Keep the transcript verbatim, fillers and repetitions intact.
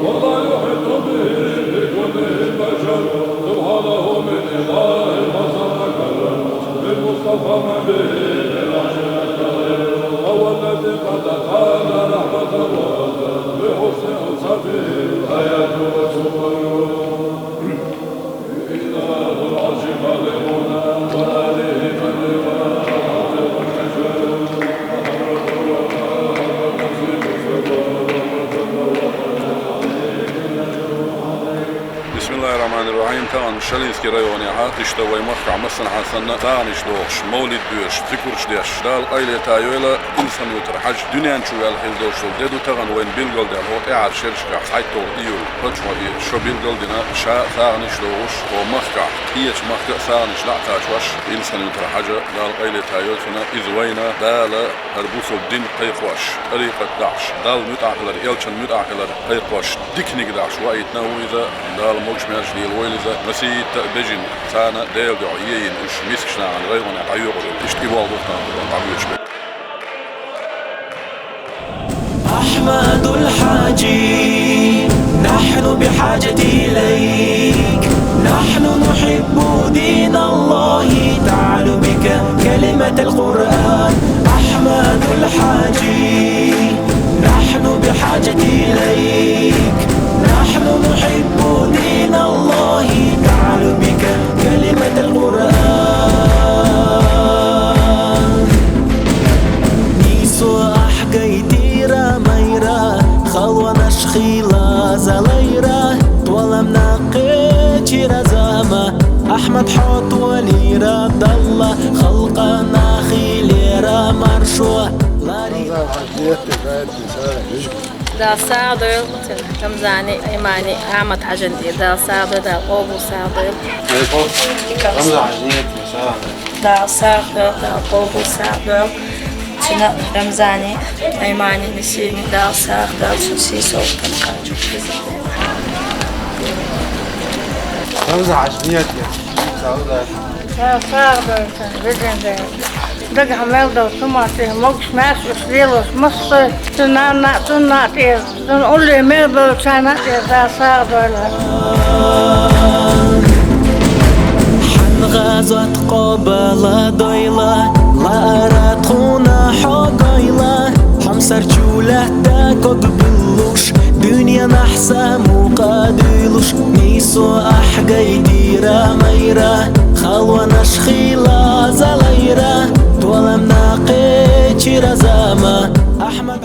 ولا يحيط به بكنه البشر، سبحانه من إله ما سبق له، بالمصطفى من به بلا شك، وهو الذي قد أفاض رحمة وأتى بحسن أوصافه الآيات والسور. بسم الله الرحمن الرحيم. Тахана Шалинский районехьа, иштта вай махкахь массанхьа санна, сагӀанаш дохуш, мовлид доьшуш, зикарш деш, Дала къайле тайойла, Илсхан-Юртара Хьаьжа дуьнен чу ваьлла хила долуш долу де ду тахана вайна билгалдина, хӀокху тӀаьхьара шерашкахь цхьайтталгӀа июль, пачхьо и шо билгалдина, ша сагӀанаш а дохуш, хӀокху махкахь, кхечу махка а сагӀанаш дӀа а кхачош, Илсхан-Юртара Хьаьжа, Дала къайле тайойла цунна, иза вайна Дала хӀара бусалба дин кхайкхош, тӀарикъат дахьаш, Далла муьтӀахь хилар, элчан муьтӀахь хилар кхайкхош, диканиг дахьаш ваийтина ву иза, Дала могуш-маьрша лелавойла иза, масийтта а бежана, царна Делан дуьхьа ейина уьш мискачу нахана районехь дӀайоькъур йолу, иштта и болх бу тахана дӀабоьдуш берг. أحمد الحاجي، نحن بحاجة إليك، نحن نحب دين الله، تعلو بك كلمة القرآن. أحمد الحاجي، نحن بحاجة إليك، نحن نحب دين الله، تعلو بك كلمة القرآن. Нийсо ахь гайтира майра, халонаш хила залайра, толамна кхечира зама, Ахьмад хьо толийра далла, халкъана хилира маршо. Лари Дала сагӀа дойла цуьнан, Рамзани, Аймани, Ахьмад-Хьаьжин тӀера Дала сагӀа дойла, Дала къобал сагӀа дойла. Рамзан-Хьаьжин тӀера сагӀа дойла. Дала сагӀа дойла, Дала къобал сагӀа дойла. Цуьнан Рамзани, Аймани, Несими Дала сагӀа дойла, цуьнан сийсазалла кхача. Рамзан-Хьаьжин тӀера сагӀа дойла. Дала сагӀа дойла цуьнан, вежарий. Дагахь мел долу хӀума тӀе могуш-маьрша уьш лелош массо а цуьнан нанна а, цуьнан а тӀера, цуьнан улле мел болчарна а тӀера Дала сагӀа дойла. Хьан гӀазот къобал дойла, лаара тхуна хьо гойла, хьомсар чу лаьтта ког буьллуш, дуьненахь сан мукъа дуьйлуш, нийсо ахь гайтира майра, халонаш хила залайра, толамна кхечира зама, Ахьмад